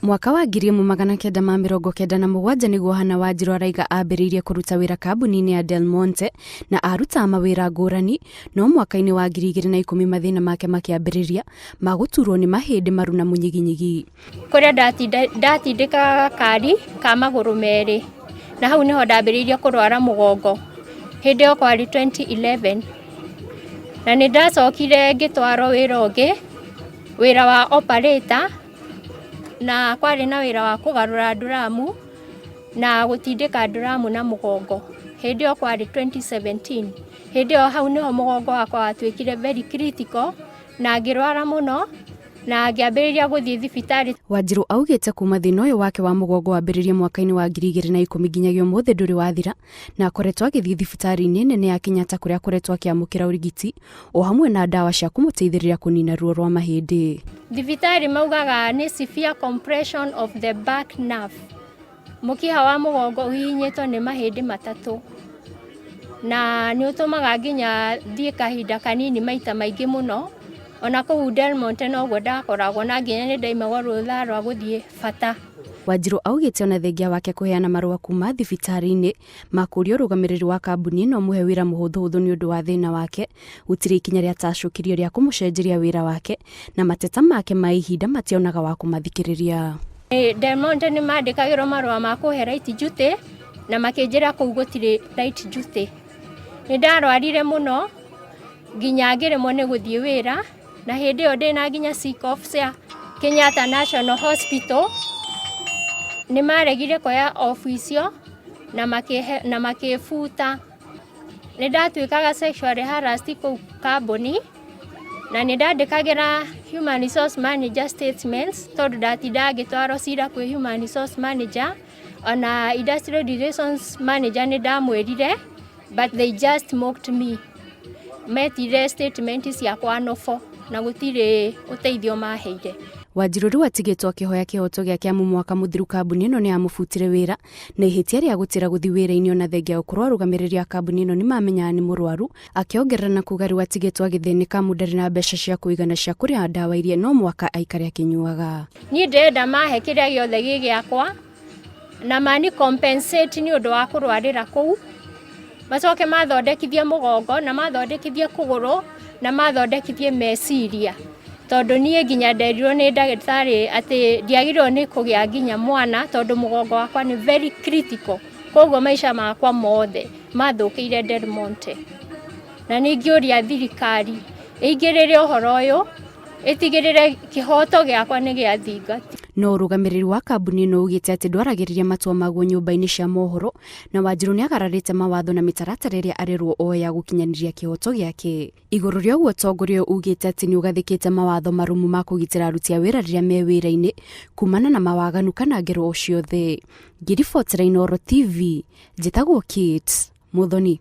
Mwaka wa 1997 nĩguo Hannah Wanjiru araiga ambĩrĩirie kũruta wĩra kambuni-inĩ ya Del Monte na arutaga mawĩra ngũrani, no mwaka-inĩ wa 2010 mathĩna make makĩambĩrĩria ma gũturwo nĩ mahĩndĩ, maru na mũnyiginyigi. Kũrĩa ndatindĩkaga gakari ka magũrũ merĩ, na hau nĩho ndambĩrĩirie kũrwara mũgongo hĩndĩ ĩyo kwarĩ 2011. Na nĩ ndacokire ngĩtwarwo wĩra ũngĩ, wĩra wa operator, na kwarĩ na wĩra wa kũgarũra nduramu na gũtindĩka nduramu na mũgongo. Hĩndĩ ĩyo kwarĩ 2017. Hĩndĩ ĩyo hau nĩho mũgongo wakwa watuĩkire very critical na ngĩrwara mũno na ngĩambĩrĩria gũthiĩ thibitarĩ. Wanjiru augĩte kuma thĩna ũyũ wake wa mũgongo wambĩrĩrie mwaka-inĩ wa 2010 nginyagia ũmũthĩ ndũrĩ wathira, na akoretwo agĩthiĩ thibitarĩ-inĩ nene ya Kenyatta kũrĩa akoretwo akĩamũkĩra ũrigiti o hamwe na ndawa cia kũmũteithĩrĩria kũnina ruo rwa mahĩndĩ. Thibitarĩ maugaga nĩ severe compression of the back nerve. Mũkiha wa mũgongo ũhihinyĩtwo nĩ mahĩndĩ matatũ, na nĩ ũtũmaga nginya thiĩ kahinda kanini maita maingĩ mũno. Ona kũu Del Monte noguo ndakoragwo, na nginya nĩ ndaimagwo rũtha rwa gũthiĩ bata. Wanjiru augĩte ona thengia wake kũheana marũa kuma thibitarĩ-inĩ ma kũũria ũrũgamĩrĩri wa kambuni ĩno mũhe wĩra mũhũthũhũthũ nĩ ũndũ wa thĩna wake, gũtirĩ ikinya rĩatacũkirio rĩa kũmũcenjeria wĩra wake, na mateta make ma ihinda mationaga wa kũmathikĩrĩria. Del Monte nĩ mandĩkagĩrwo marũa ma kũhe light duty na makĩnjĩra kũu gũtirĩ light duty. Nĩ ndarwarire mũno nginya ngĩremwo nĩ gũthiĩ wĩra, na hĩndĩ ĩyo ndĩna nginya sick off cia Kenyatta National Hospital. Nĩ maregire kuoya off icio na makĩbuta. Nĩ ndatuĩkaga sexually harassed kũu kambuni, na nĩ ndandĩkagĩra human resource manager statements, tondũ ndatindaga ngĩtwarwo cira kwĩ human resource manager. Ona industrial relations manager nĩ ndamwĩrire, but they just mocked me. Metire statement ciakwa nobo na gũtirĩ ũteithio maheire. Wanjiru rĩu atigĩtwo akĩhoya kĩhoto gĩake, amu mwaka mũthiru kambuni ĩno nĩ yamũbutire wĩra na ihĩtia rĩa gũtĩra gũthiĩ wĩra-inĩ, ona thengia gũkorwo arũgamĩrĩri a kambuni ĩno nĩ mamenyaga nĩ mũrwaru. Akĩongerera na kuga rĩu atigĩtwo agĩthĩnĩka amu ndarĩ na mbeca cia kũigana cia kũrĩha ndawa iria no mwaka aikare akĩnyuaga. Niĩ ndĩrenda mahe kĩrĩa gĩothe gĩ gĩakwa na mani compensate nĩ ũndũ wa kũrwarĩra kũu, macoke mathondekithie mũgongo na mathondekithie kũgũrũ na mathondekithie meciria, tondũ niĩ nginya nderirwo nĩ ndagĩtarĩ atĩ ndiagĩrĩirwo nĩ kũgĩa nginya mwana tondũ mũgongo wakwa nĩ very critical. Koguo maica makwa mothe mathũkĩire Del Monte, na ningĩũria thirikari ĩingĩrĩre ũhoro ũyũ, ĩtigĩrĩre kĩhoto gĩakwa nĩ gĩathingati. No ũrũgamĩrĩri wa kambuni ĩno ugĩte atĩ ndwaragĩrĩria matua maguo nyũmba-inĩ cia mohoro, na Wanjiru nĩ agararĩte mawatho na mĩtaratara ĩrĩa arerwo oe ya gũkinyanĩria kĩhoto gĩake. Igũrũ rĩa ũguo, ũtongoria ũyũ ugĩte atĩ nĩ ũgathĩkĩte mawatho marũmu ma kũgitĩra aruti a wĩra rĩrĩa me wĩra-inĩ kumana na mawaganu kana ngero o ciothe. Ngĩribotera Inooro TV, njĩtagwo Kate Muthoni.